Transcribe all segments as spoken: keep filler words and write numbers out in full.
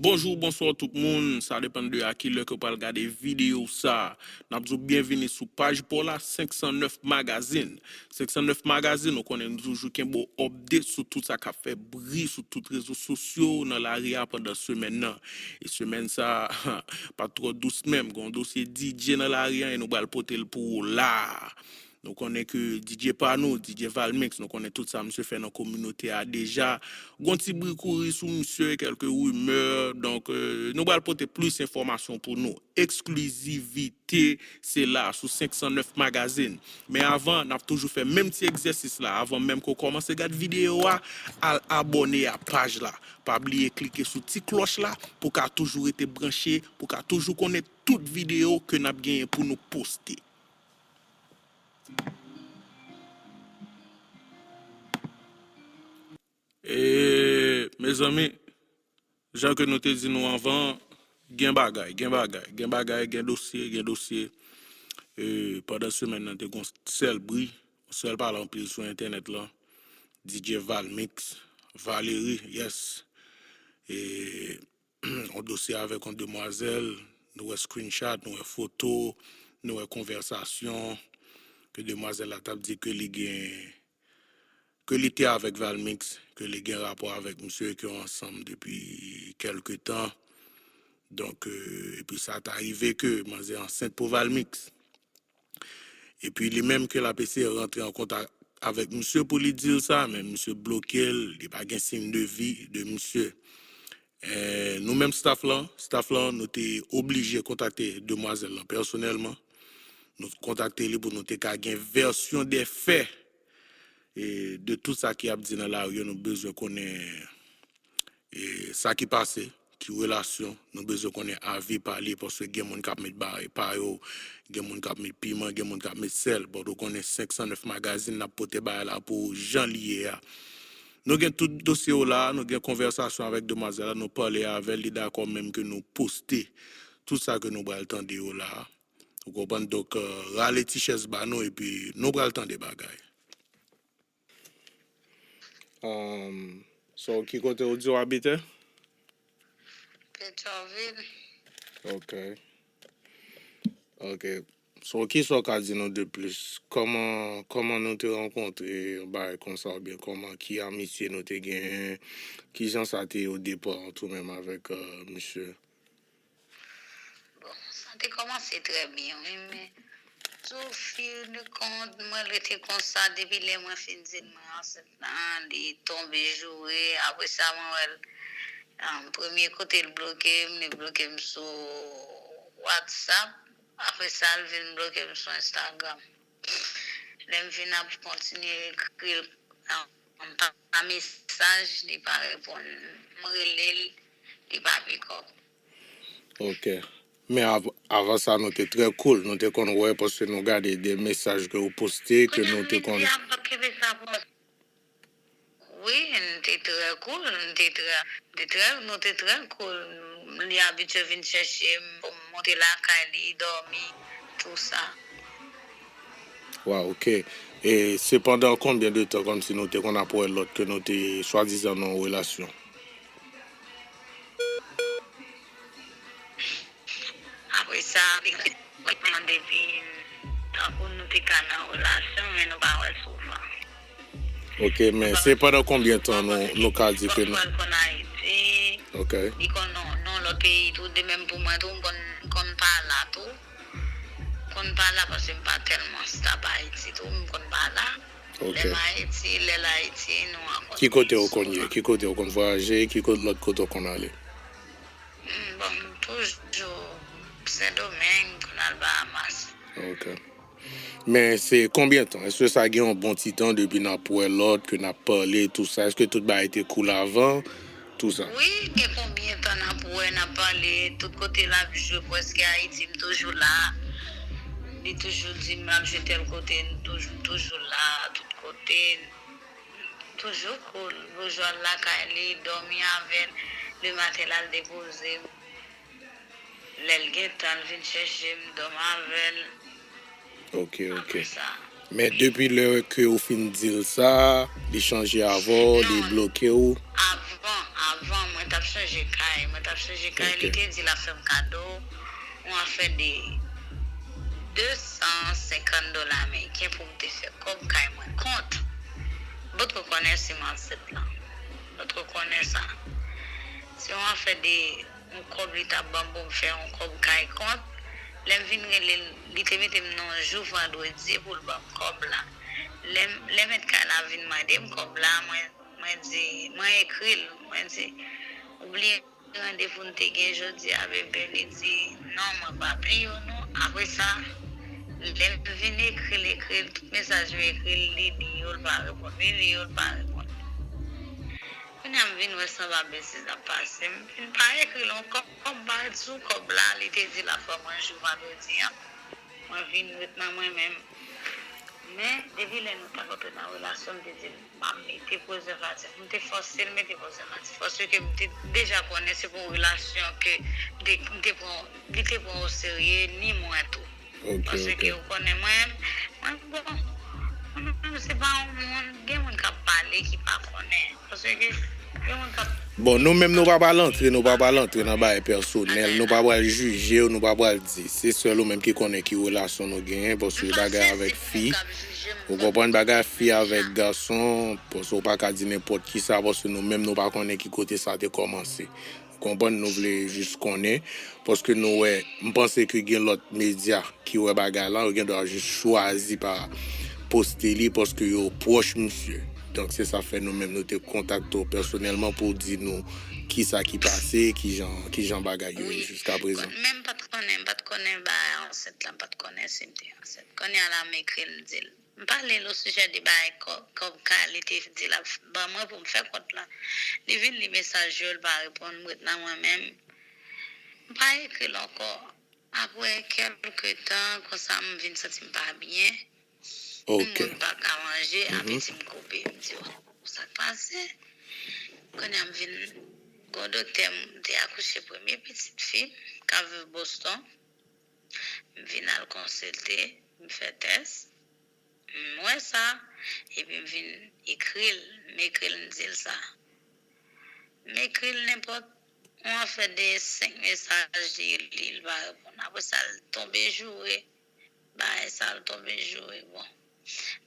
Bonjou, bonswa tout moun. Sa depann de a ki lè ke w pral gade videyo sa. N ap di w byenvini sou paj pa w la, senk san nèf Magazine. Senk san nèf Magazine, ou konnen nou toujou kenbe w update sou tout sa k ap fè bri sou tout rezo sosyo nan lari a pandan semèn nan. E semèn sa, pa t twò dous menm. Gen yon dosye D J nan lari a e nou pral pote l pou ou la. Nou konnen ke D J pa nou, D J Valmix, nou konnen tout sa misye fè nan kominote a deja. Gon ti bri kouri sou misye, kèlke rimè, donk, euh, nou pral pote plis enfòmasyon pou nou. Eksklizivite, se la, sou senk san nèf Magazine. Men avan, n ap toujou fè menm ti egzèsis la, avan menm ke w kòmanse gad videyo a, al abòne a paj la. Pa bliye klike sou ti klòch la, pou w ka toujou rete branche, pou w ka toujou konnen tout videyo ke n ap genyen pou nou poste. E, mezanmi, jan ke nou te di nou anvan, gen bagay, gen bagay, gen bagay, gen dosye, gen dosye. E, pandan semèn nan, te gon sèl bri, yon sèl pale anpil sou entènèt lan. D J Valmix, Valery, yes. E, yon dosye avèk yon demwazèl, nou wè screenshot, nou wè foto, nou wè konvèsasyon ke demwazèl la t ap di ke li gen, ke li te avèk Valmix, ke li gen rapò avèk misye, ke yo ansanm depi kèlke tan. Donk, euh, epi sa ta rive ke manzè ansent pou Valmix. Epi li menm ke l ap eseye rantre an kontak avèk misye pou li di l sa, men misye bloke l, li pa gen siy de vi de misye. Eh, nou menm staff lan, staff lan, nou te oblije kontakte demwazèl lan pèsonèlman. Nou kontakte li pou nou te ka gen vèsyon de fè, e de tout sa ki ap di nan lari yo, nou bezwen konnen e sa ki pase, ki relasyon, nou bezwen konnen avi pa li, paske gen moun k ap met bagay pa yo, gen moun k ap met piman, gen moun k ap met sèl. Bon, ou konnen senk san nèf Magazine, n ap pote bagay la pou ou jan li ye a. Nou gen tout dosye yo la, nou gen konvèsasyon avèk demwazèl la, nou pale avè l, li dakò menm ke nou poste tout sa ke nou pral tande yo la. Ou konprann? Donk, euh, rale ti chèz ba nou, epi nou pral tande bagay. Um, so, ki kote ou di w abite? Petyonvil. Ok. Ok. So, kisa w ka di nou de plis? Kòman, kòman nou te rankontre yon bagay konsa, oubyen kòman, ki amitye nou te genyen? Kijan sa te ye odepa ant ou menm avèk, euh, misye? Bon, sa te kòmanse trè byen, wi, men tou fil de kont, mwen rete konsa depi lè mwen fin di l mwen ansent lan, li tonbe joure. Apre sa, mwen wè l, um, premye kote l bloke m, li bloke m sou WhatsApp. Apre sa, l vin bloke m sou Instagram. Lè m vin ap kontinye ekri l, um, pa, pa mesaj, li pa reponn. M rele l, li pa pikòp. Ok. Men av-, avan sa, nou te trè cool. Nou te konn wè, paske nou gade de mesaj ke ou poste, ke nou te konn. Wi, nou te trè cool, nou te trè, te trè, nou te trè cool. Li abitye vin chèche m, pou m monte lakay li, dòmi, tou sa. Waw, ok. E se pandan konbyen de tan kòmsi nou te konn ap wè lòt ke nou te swadizan nan yon relasyon? Apre sa, li mande vin, tankou nou te ka nan relasyon, men nou pa wè souvan. Ok, men se pandan konbyen tan nou, nou ka di ke nou. Li konn Ayiti. Ok. Li konn nan, nan lòt peyi tou, de menm pou mwen tou, m konn, m konn pa la tou. M konn pa la paske m pa tèlman stab Ayiti tou, m konn pa la. Ok. Lè m Ayiti, lè l Ayiti, nou rankontre. Ki kote ou konn ye? Ki kote ou konn vwayaje? Ki kote, lòt kote ou konn ale? Hmm, bon, m toujou Sendomeng, m konn al Bahamas. Ok. Men se konbyen tan? Èske sa gen yon bon ti tan depi n ap wè lòt, ke n ap pale, tou sa? Èske tout bagay te cool avan, tou sa? Wi, gen konbyen tan n ap wè, n ap pale, tout kote l ap jwe, prèske Ayiti, m toujou la. Li toujou di m l ap jwe tèl kote, m toujou, toujou la, tout kote. Toujou cool. Boujwa l lakay li, dòmi avè l. Lematen l al depoze m. Lè l gen tan, l vin chèche m, dòmi avè l. Ok, ok. Apre sa. Men depi lè ke ou fin di l sa, li chanje avè w, li bloke w? Non. Avan, avan, mwen t ap chanje kay. Mwen t ap chanje kay, li te di l ap fè m kado yon afè de de san senkant dola ameriken pou m te fè kòb kay mwen kont. Bòt rekonèt se m ansent lan. Bòt rekonèt sa. Se yon afè de yon kòb li t ap ban m pou m fè yon kòb kay kont. Lè m vin rele l, li te mete m nan yon jou vandredi pou l ban m kòb la. Lè m, lè mèt kay la vin mande m kòb la, mwen, mwen di, mwen ekri l, mwen di, ou bliye randevou n te gen jodi a, bebe? Li di, non, mwen pa bliye w non. Apre sa, lè m vin ekri l, ekri l, tout mesaj m ekri l, li li yo, l pa reponn, li li yo, l pa reponn. Kounye a m vin wè sanba betiz ap pase. M vin pa ekri l ankò, m pa ret sou kòb la. Li te di l ap ban mwen jou vandredi an. Mwen vin ret nan mwen menm. Men, depi lè nou t ap antre nan relasyon, m te di l m ap mete prezèvatif. M te fòse l mete prezèvatif. Paske m te deja konnen se pou yon relasyon ke m te, m te pran, li te pran oserye, ni mwen tou. Paske ou konnen mwen, mwen bon, mwen menm se pa yon moun, gen moun k ap pale ki pa konnen. Paske gen moun k ap Bon, nou menm nou pa pral antre, nou pa pral antre nan bagay pèsonèl, nou pa pral jije w, nou pa pral di. Se sèl ou menm ki konnen ki relasyon nou genyen, paske bagay avèk fi, ou konprann, bagay fi avèk gason, paske ou pa ka di nenpòt ki sa, paske nou menm nou pa konnen ki kote sa te kòmanse. Ou konprann, nou vle jis konnen, paske nou wè, m panse ke gen lòt medya ki wè bagay la, yo gen dwa jis chwazi pa poste li paske yo pwòch misye. Donk, se sa fè nou menm nou te kontakte w pèsonèlman pou w di nou kisa ki pase, kijan, kijan bagay yo ye jiska prezan. Men m pa t konnen, m pa t konnen bagay ansent la, m pa t konnen si m te ansent. Kounye a la, m ekri l, m di l. M pale l osijè de bagay kòb, kòb kay li te di l ap ban mwen pou m fè kont la. Li vin li mesaj yo, l pa reponn, m ret nan mwen menm. M pa ekri l ankò. Apre kèlke tan, konsa m vin santi m pa byen. M wè m pa ka manje, apeti m koupe. M di, "Oh, sa k pase?" Kounye a m vin, gon doktè, m te akouche premye pitit fi m, k ap viv Boston. M vin al konsilte, m fè tès. M wè sa, epi m vin ekri l, m ekri l, m di l sa. M ekri l nenpòt yon afè de senk mesaj, li li, l pa reponn. Apre sa, l tonbe joure. Bagay sa, l tonbe joure. Bon.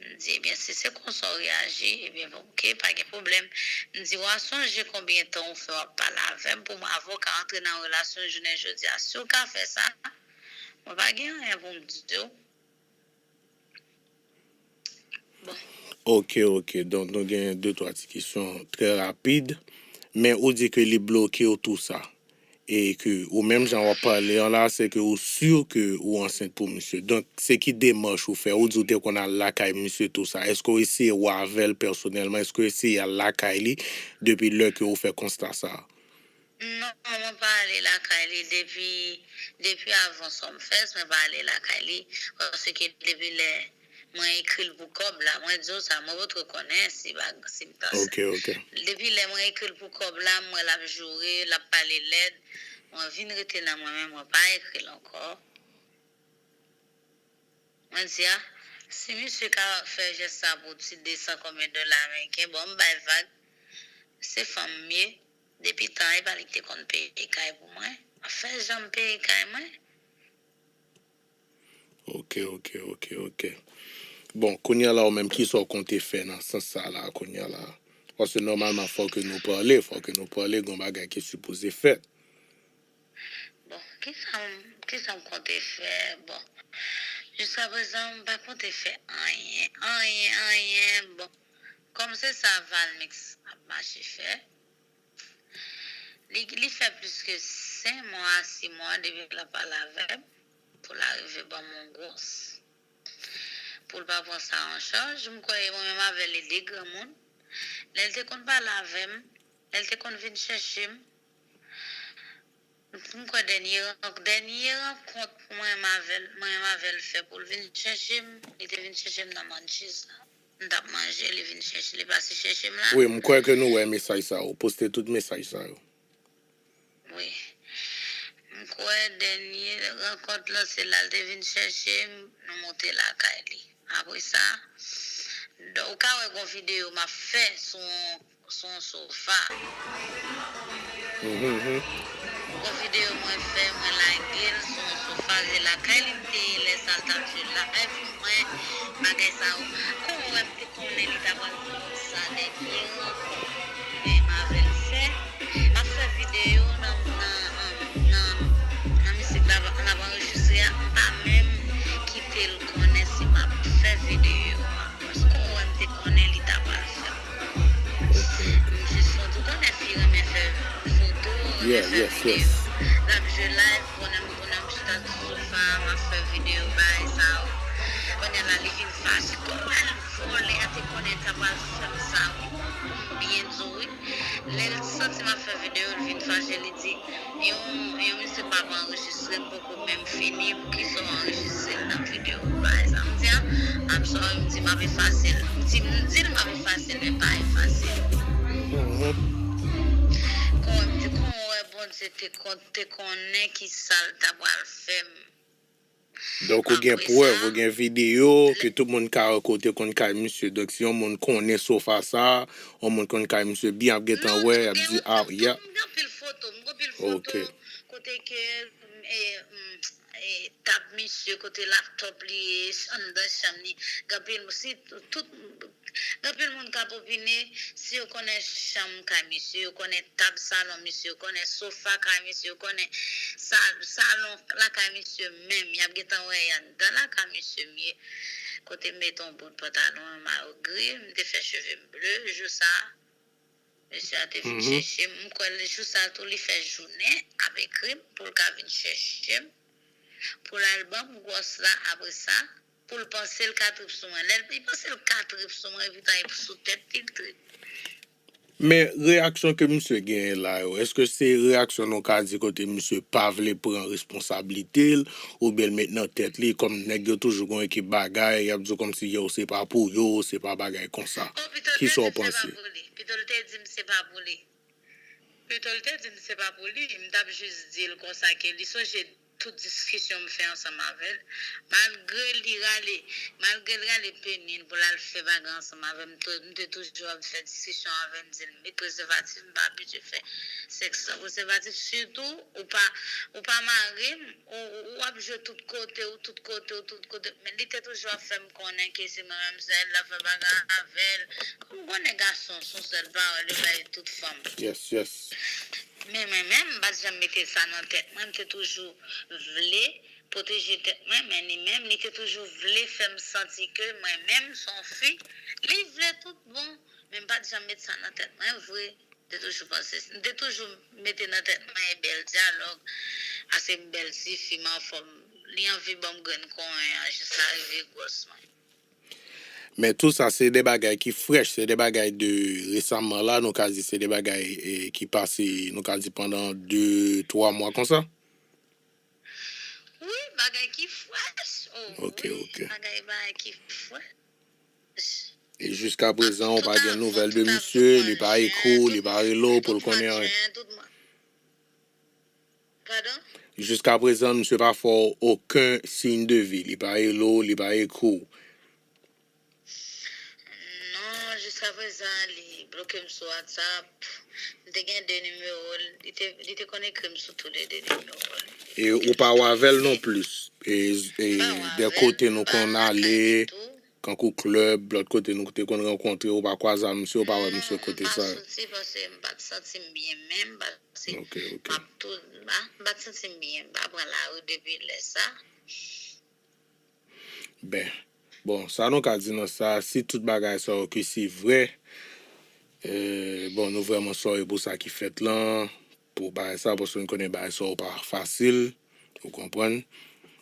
M di, ebyen, si se konsa w reyaji, ebyen, oke, pa gen pwoblèm. M di, w a sonje konbyen tan w fè w ap pale avè m pou m avè w ka antre nan relasyon jounen jodi a. Si w ka fè sa, mwen pa gen anyen pou m di w. Bon. Ok, ok. Donk, nou gen de, twa ti kesyon trè rapid. Men ou di ke li bloke w tou sa. E ke ou menm jan w ap pale an la, se ke ou si ke ou ansent pou misye. Donk, se ki demach ou fè? Ou di ou te konn al lakay misye tou sa. Èske w eseye wè avè l pèsonèlman? Èske w eseye al lakay li depi lè ke ou fè konsta sa a? Non, mwen pa ale lakay li depi, depi avan Sumfest, mwen pa ale lakay li. Paske depi lè mwen ekri l pou kòb la, mwen di w sa, mwen potko konnen si bag, si m ta. Ok, ok. Depi lè mwen ekri l pou kòb la, m wè l ap joure, l ap pale lèd. Mwen vin rete nan mwen menm, mwen pa ekri l ankò. Mwen di a, si misye ka fè jès sa pou ti de san konbyen dola ameriken, bon, m bay vag. Se fanm m ye. Depi tan e pa li ki te konn peye kay pou mwen. Fè jan m peye kay mwen. Ok, ok, ok, ok. Bon, kounye a la, ou menm, kisa w konte fè nan sans sa la, kounye a la? Paske nòmalman, fò ke nou pale, fò ke nou pale, gon bagay ki sipoze fèt. Bon, kisa m, kisa m konte fè? Bon, jiska prezan, m pa konte fè anyen, anyen, anyen. Bon, kòm se sa Valmix ap mache fè, li, li fè plis ke senk mwa a sis mwa depi l ap pale avè m, pou l arive ban m yon gwòs. Pou l pa pran sa an chaj, m kwè e mwen menm avè l, e de granmoun. Lè l te konn pale avè m, lè l te konn vin chèche m, m kwè dènye ran-, dènye rankont mwen menm avè l, mwen menm avè l fè pou l vin chèche m, li te vin chèche m nan Munchies la. M t ap manje, li vin chèche, li pase chèche m la. Wi, m kwè ke nou wè mesaj sa yo, poste tout mesaj sa yo. Wi. M kwè dènye rankont lan se la l te vin chèche m, nou monte lakay li. Apre sa, do-, ou ka wè gon videyo m ap fè sou, sou yon sofa. Gon videyo mwen fè, mwen lage l sou yon sofa, se lakay li m te ye lè sa l t ap jwe live mwen, bagay sa yo. Kòman w wè m te konnen li ta pral fè konsa, nèg yo, men m avè l fè. M ap fè videyo nan, nan, nan, nan mizik la, n ap anrejistre a, m pa menm kite l konnen si m ap fè videyo a. Paske w wè m te konnen li ta pral fè. M jis fè w tou konnen fi renmen fè foto, renmen fè videyo. L ap jwe live, konnen m, konnen m chita sou sofa a, m ap fè videyo, bagay sa yo. Kounye a la, li vin fache. Kòman l vòlè a te konnen l ta pral fè m sa, wi. M byen di w, wi. Lè l santi m ap fè videyo, l vin fache, li di, yon, yon misye pa anrejistre m, poko menm fini, poukisa w anrejistre l nan videyo? Bagay sa, m di, a, I'm sorry, m di m ap efase l. M di, m di l m ap efase l, men pa efase l. Kòman m di, kòman w wè Bondye te kon-, te konnen ki sa l ta pral fè m? Donk, ou gen prèv, ou gen videyo ke tout moun ka wè kote konn kay misye. Donk, si yon moun konnen sofa sa, yon moun konn kay misye byen, ap gentan wè, ap di, a, ya. M gen anpil foto, m gen anpil foto kote ke, e, m, e, tab misye, kote laptop li ye, anndan chanm li. Gen anpil, si tout, gen anpil moun k ap opine, si yo konnen chanm kay misye, yo konnen tab salon misye, yo konnen sofa kay misye, yo konnen sa, salon lakay misye menm, y ap gentan wè y anndan lakay misye m ye. Kote m mete yon bout pantalon an mayo gri, m te fè cheve m ble, jou sa, mesye a te vin chèche m. M kwè l jou sa tou li fè jounen ap ekri m pou l ka vin chèche m, pou l al ban m gwòs la, apre sa, pou l panse l ka trip sou mwen. Lè li panse l ka trip sou mwen, epi ta e sou tèt li l trip. Men reyaksyon ke misye genyen la yo, èske se reyaksyon nou ka di kote misye pa vle pran responsablite l, oubyen l met nan tèt li, kòm nèg yo toujou gon ekip bagay, y ap di w kòmsi yo se pa pou yo, se pa bagay konsa? Kisa w panse? Pito l te di m se pa pou li. Pito l te di m se pa pou li, m t ap jis di l konsa ke li sonje tout diskisyon m fè ansanm avè l. Malgre li rale, malgre l rale penin pou l al fè bagay ansanm avè m, m te, m te toujou ap fè diskisyon avè l, m di l, met prezèvatif, m pa abitye fè sèks san prezèvatif, sitou ou pa, ou pa mare m, ou, ou, w ap jwe tout kote, ou tout kote, ou tout kote. Men li te toujou ap fè m konnen ke se mwen menm sèl l ap fè bagay avè l. Kòm konnen gason, se yon sèl pawòl, yo bay tout fanm. Yes, yes. Men mwen menm, m pa t janm mete sa nan tèt mwen. M te toujou vle pwoteje tèt mwen, men li menm, li te toujou vle fè m santi ke mwen menm, se yon fi, li vle tout bon. Men m pa t janm met sa nan tèt mwen vre. M te toujou panse, m te toujou mete nan tèt mwen e bèl dyalòg, paske m bèl tifi, m anfòm. Li anvi ban m grenn konyen an jis la rive gwòs mwen. Men tou sa se de bagay ki frèch, se de bagay de resaman la, nou ka di se de bagay, e, ki pase, nou ka di pandan de, twa mwa konsa. Wi, bagay ki frèch. Oh, wi, bagay, bagay ki frèch. E jiska prezan, ou pa gen nouvèl de misye, li pa ekri w, li pa rele w pou l konnen anyen. Jiska prezan, misye pa fè w okenn siy de vi. Li pa rele w, li pa ekri w. Non, jiska prezan, li bloke m sou WhatsApp. M te gen de nimewo l. Li te, li te konn ekri m sou tou le de nimewo l. E ou pa wè avè l non plis. E, e de kote nou konn ale, kankou klèb, lòt kote nou te konn rankontre, ou pa kwaze a misye, ou pa wè misye kote sa yo. M pa soti paske m pa t santi m byen menm, paske m ap tou, m pa, m pa t santi m byen, m pa pran lari depi lè sa. Ben, bon, sa nou ka di nan sa, si tout bagay sa yo ke se vrè, e, bon, nou vrèman sòri pou sa ki fèt lan, pou bagay sa, paske nou konnen bagay sa yo pa fasil, ou konprann?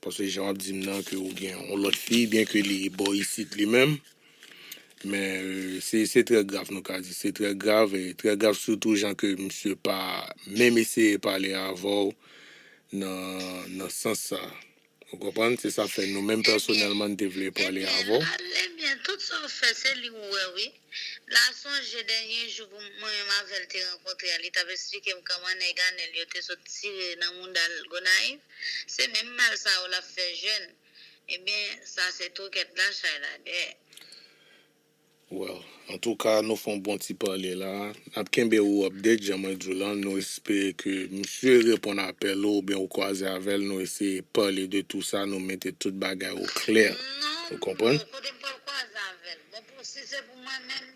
Paske jan w ap di m nan ke ou gen yon lòt fi, byen ke li bò isit li menm, men, e, se, se trè grav nou ka di, se trè grav, e trè grav sitou jan ke misye pa menm eseye pale avè w nan, nan sans sa. Ou konprann? Se sa fè nou menm pèsonèlman n te vle pale avè w. Ebyen, tout sa w fè, se li ou wè, wi. La sonje dènye jou pou mwen menm avè l te rankontre a, li t ap esplike m kòman nèg Anèl yo te sot tire nan mouda l Gonayiv. Se menm mal sa yo l ap fè jèn. Ebyen, sa se twokèt la chay la dèyè. Well, antouka, nou fè yon bon ti pale la. N ap kenbe ou update, jan mwen di w lan. Nou espere ke misye reponn apèl ou, oubyen ou kwaze avè l, nou eseye pale de tou sa, nou mete tout bagay o klè. Ou konprann? Bon, kote m pral kwaze avè l? Bon, pou, si se pou mwen menm,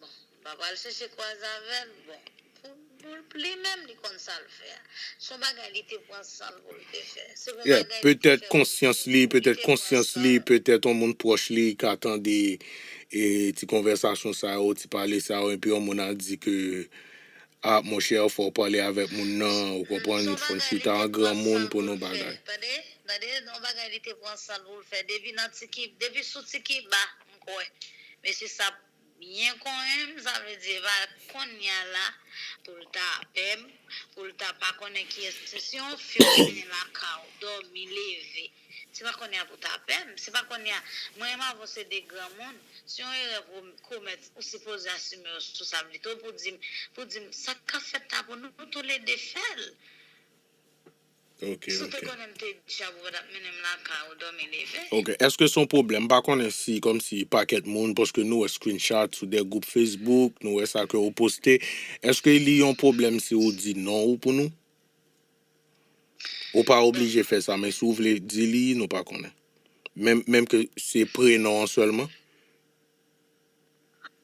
bon, m pa pral chèche kwaze avè l. Bon, pou, pou li menm, li konn sa l fè a. Se yon bagay li te pran san l pou l te fè. Se yon Yeah, bagay li te petèt fè konsyans pou li, li, li petèt te pran konsyans san li, l. Petèt yon moun pwòch li ka tande e ti konvèsasyon sa yo, ti pale sa yo, epi yon moun al di ke, ah, monchè, fò w pale avèk moun nan, ou konprann, Se yon fò n bagay li chita te an pran granmoun san l pou pou nou l fè. bagay. Tande, tande, se yon bagay li te pran san l pou l fè. Depi nan Tiki, depi sou Tiki ba, m kwè. Mesye sa byen konnen m, sa vle di, e pa kounye a la pou l ta pè m, pou l ta pa konnen kiyès se. Si yon fi w vini lakay ou, dòmi, leve, se pa kounye a pou ta pè m, se pa kounye a. Mwen menm avè w se de granmoun, si yon erè pou komèt, ou sipoze asime w responsabilite w pou di m, pou di m sa k ap fèt la pou nou toulede fè l. Ok, Si w te ok. konnen m te dja pou w pa t ap mennen m lakay ou dòmi leve. Ok, èske se yon pwoblèm? M pa konnen si, kòmsi, pakèt moun, paske nou wè screenshot sou de gwoup Facebook, nou wè sa ke ou poste. Èske li yon pwoblèm si ou di non ou pou nou? Ou pa oblije fè sa, men si w vle di li, nou pa konnen. Menm, menm ke se prenon an sèlman.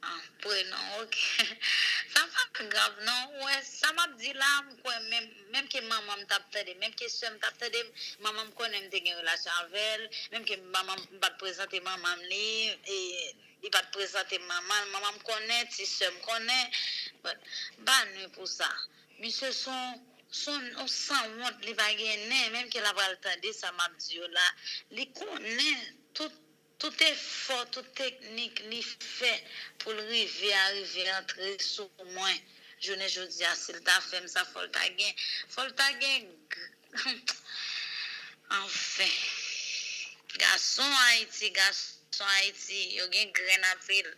Ah, prenon, ok. Sa pa grav, non. Ou wè, sa m ap di la, m kwè menm, menm ke manman m t ap tande, menm ke sè m t ap tande, manman m konnen m te gen relasyon avè l, menm ke manman m, m pa t prezante manman m li, e li pa t prezante manman l, manman m konnen, ti sè m konnen, but, m pa nwi pou sa. Misye se yon, se yon, yon sanwont, li pa gen nen, menm ke l ap pral tande sa m ap di yo la, li konnen tout, tout efò, tout teknik li fè pou l rive a, rive antre sou mwen. Jounen jodi a, si l ta fè m sa, fò l ta gen, fò l ta gen, g- anfen. Gason Ayiti, gason Ayiti, yo gen grenn anpil.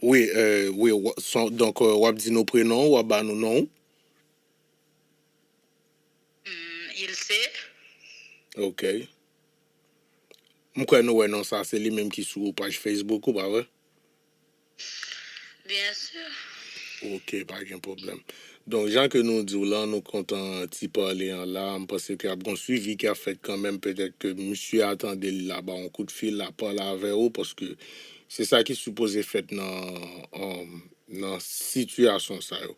Wi, euh, wi, w- son, donk, euh, w ap di nou prenon, w ap ba nou non. Mm, Ilse. Ok. M kwè nou wè non sa, se li menm ki sou paj Facebook ou, pa vre? Byen si. Ok, pa gen pwoblèm. Donk, jan ke nou di w lan, nou kontan ti pale an la. M panse ke ap gon swivi ki ap fèt kanmenm. Petèt ke misye a tande l, l a ba w yon kout fil, l a pale avè w, paske se sa ki sipoze fèt nan, um, nan sitiyasyon sa yo.